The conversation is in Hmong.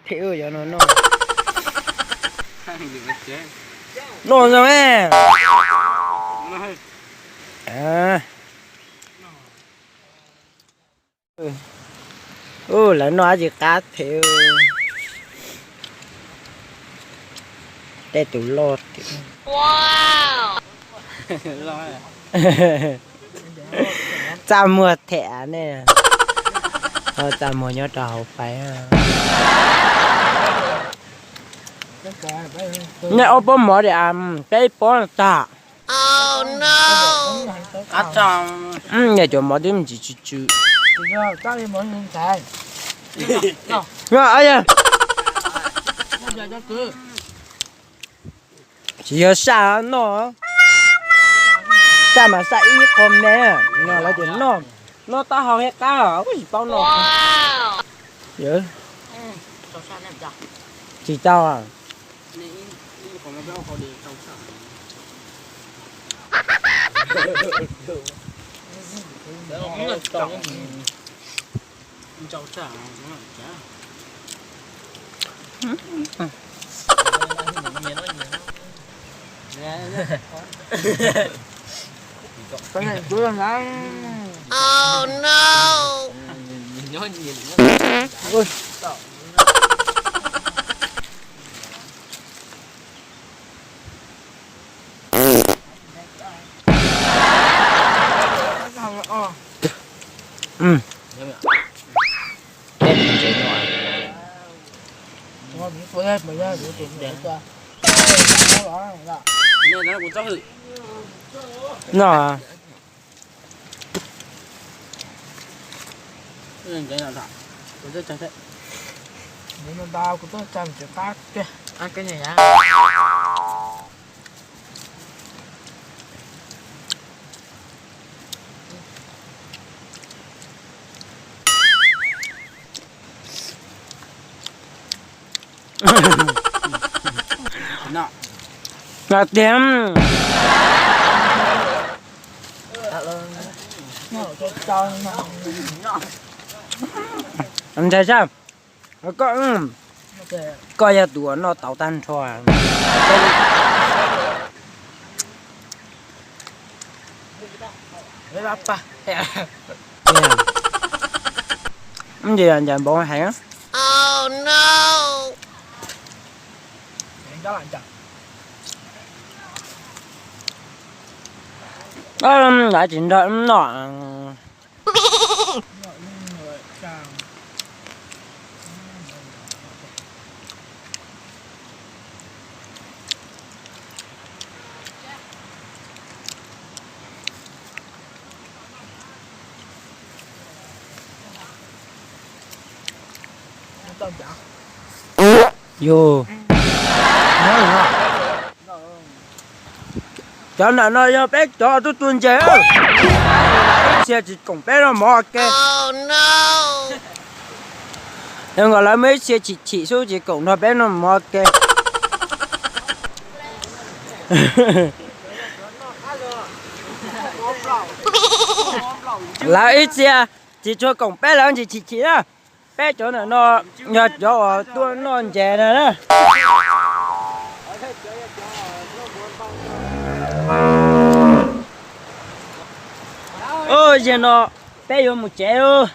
Them, yuav no no. No no me. Ua lawv noj dab tsi qab thiab. Tej tus loj tiag. Txaj muag them ne. Txaj muag nyob rau hauv pais. Nej ob pob mov diam, peb pob tag. Niam cov mov twb me ntsis tsw tsw. Tsis yog saj noj, saj mas saj ib qho me no lawv tias noj, noj taub hau thiab qab, kuj tsis paub noj. Tsis tau. No. Tiag. Ntshai sab. Koj, koj yog tus uas noj tau tag nrho. Nce nce npaum heev. Lawv tsis nrog noj. Yus, cov ntawm no yog peb cov tuaj tua ntses, ib txhia tsis koom peb noj mov ua ke. Yog nkaus lawv muaj ib txhia chim chim xwb tsis koom nrog peb noj mov ua ke. Lawv ib txhia tsis tshua koom peb, lawv ntsis chim chim na. Peb cov ntawm no yog cov uas tuaj noj ntses na na. Ub, zaum no peb yuav mus tsev lauj.